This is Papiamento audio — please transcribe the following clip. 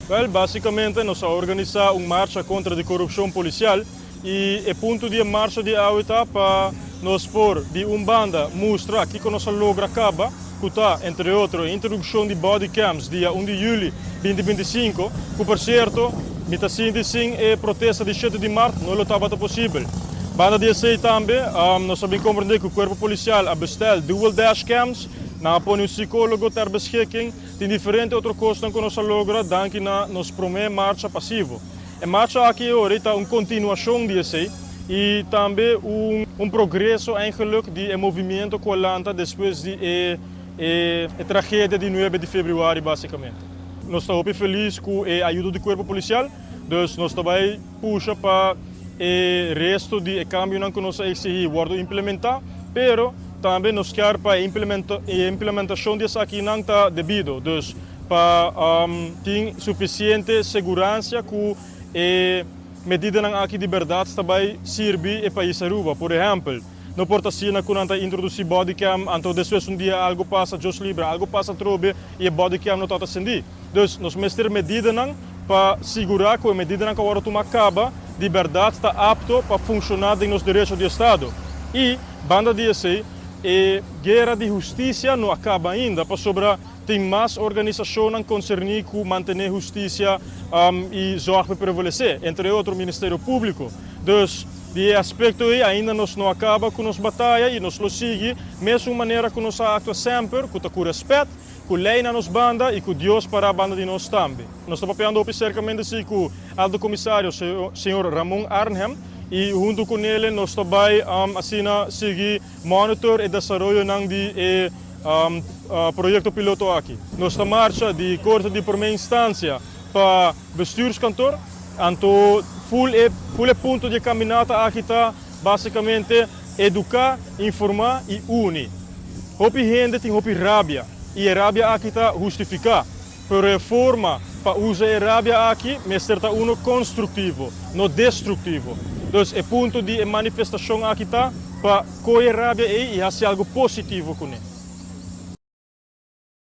Wel, basicamente nos a organisa un marcha contra di corupcion policial y e punto di e marcha di awe ta pa nos por di un banda mustra kico nos a logra caba, cu ta, entre otro, e introduccion di bodycams dia 1 di juli 2025, cu por cierto, mi ta sinti sin e protesta di 7 di maart no lo tabata posibel. Banda di esey tambe, nos a bin comprende cu cuerpo policial a bestel dual dashcams, nan a pone un psicologo ter beschikking. Tin diferente otro cosnan cu nos a logra danki na nos prome marcha pasivo. E marcha aki ora ta un continuacion di esey y tambe un progreso eigenlijk di e movimiento cu a lanta despues di e tragedia di 9 di februari basicamente. Nos ta hopi feliz cu e ayudo di cuerpo policial, dus nos ta bay pusha pa e resto di e cambionan cu nos a exigi wordo implementa, pero tambe nos kier pa e implementacion di esakinan ta debido, dus pa tin suficiente seguransa cu e medidanan aki di berdad ta bay sirbi e pais Aruba. Por ehempel, no por ta asina cu nan ta introduci bodycam, anto despues un dia algo pasa, Dios libra, algo pasa trobe y e bodycam no ta acendi. Dus nos mester medidanan pa sigura cu e medidanan cu awor tuma caba di berdad ta apto pa funciona den nos derecho di Estado. Y, banda di esey, e guera di husticia no a caba ainda, pasobra tin mas organisacionnan concerni cu mantene husticia y zorg pa prevalece, entre otro Ministerio Publico. Dus, di e aspecto ey ainda nos no a caba cu nos bataya y nos lo sigui mesun manera cu nos a actua semper, cu ta cu respet, cu ley na nos banda y cu Dios para banda di nos tambe. Nos ta papiando hopi cercamente si cu Alto Comisario señor Ramon Arnhem y hunto cu ele nos ta bay asina sigui monitor e desaroyonan di e proyecto piloto aki. Nos ta marcha di Corte di Prome Instancia pa Bestuurskantoor, anto full e punto di e caminata aki ta basicamente educa, informa y uni. Hopi hende tin hopi rabia y e rabia aki ta hustifica, pero e forma pa usa e rabia aki mester ta uno constructivo, no destructivo. Dus e punto di e manifestacion aki ta pa coy e rabia ey y haci algo positivo cu ne.